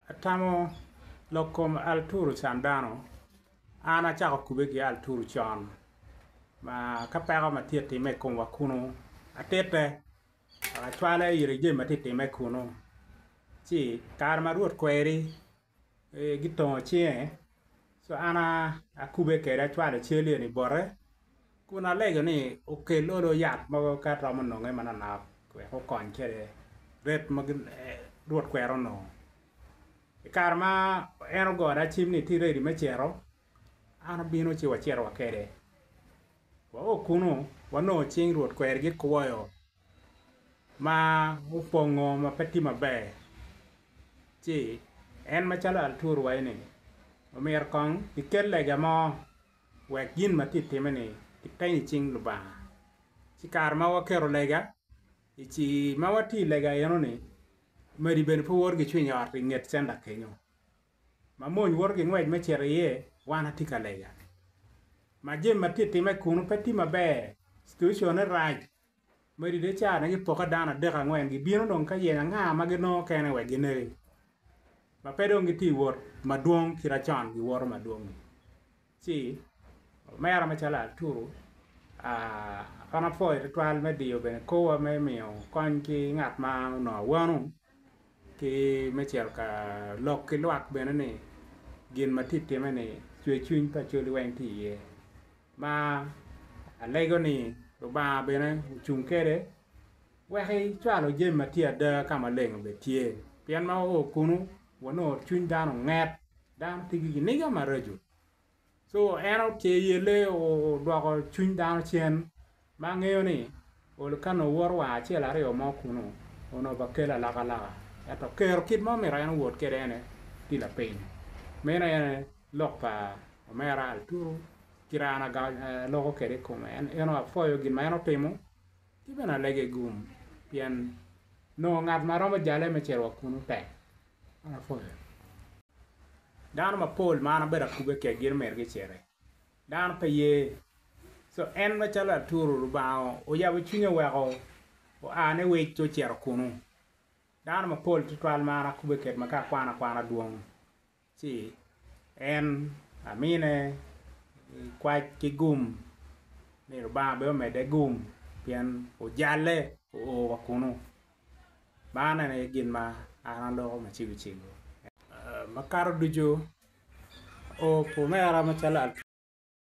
Atamo lok kom Alturu Candano, an acako kube ki Alturu con ma ka peko ma tye time i komwa kunu atite dok acwale ire jami ma tye time kunu ci kare ma Rwot kweri gitongo cinge ci an akube kwede acwalo cal eni bote kun alego ni okel olo yat mogo ka romo nonge manonok wek okony kwede ret ma Rwot kwero onongo. I kare ma en ogona cim ni etye redi me cito an abino ci wacito wa kwede wao kunu wanongo cing Rwot kweri gikwoyo ma opongo ma pe tye maber ci en macalo Arturo wa eni omyero kong kikel lega mo wek gin ma tye ka timme-ni kipeny i cing Lubanga. Ci kare ma waketo lega i ma watye i lega enoni madi bene pe woto ki cwinyo ot i nget centa kenyo ma mony woto ki ngwec me cito iye wan atye ka lega ma jami ma tye ka timme kunu pe tye maber cituacione rac Madi dong icane gipokke dano adek angwen gibino dong ka yenyo anga ma ginongo kene wek gineki ma pe dong gitye i wot madwong kit acon giwoto madwong-ngi ci omera macalo Arturo an apwoyo tutwal me diyo bene korwa me miyo kony ki ngat ma onongo awano ki me cito ka lok ki lwak bene ni gin ma tye ka timme-ni cwercwiny pa Acholi weng tye iye. Ma alego ni Lubanga bene ocung kwede wek ecwalo jami ma tye ada ka maleng obed tye. Pien ma wao kunu, wanongo cwiny dano onget, dano tye ki giniga maraco. Co en oce yelle odwoko cwiny dano cen ma angeyo ni olo ka nongo woto wang acel aryo mo kunu onongo ba kelo alokaloka. Ento kero kit ma omyero en owot kwede ene tye lapiny. Meno aye lok pa omera Arturo. Kit an aloko kwede i kome en eno apwoyo gin ma en otimo ki bene alege gum pien nongo ngat ma romo jale me cito wa kunu tek an apwoyo. Dano mapol ma an abedo akube kwedgi gin omyero giciti dano pe ye co en macalo Arturo Lubanga oyabo cwinye oweko oa ni wic ci ocito kunu dano mapol tutwal ma an akube kwede ma ka akwano akwana dwong. Ci en amine kwac ki gum ni Lubanga bene omedde gum pien ojalle oo wa kunu. Man aye gin ma an aloko macego cego. Makato ducu, o omera macalo.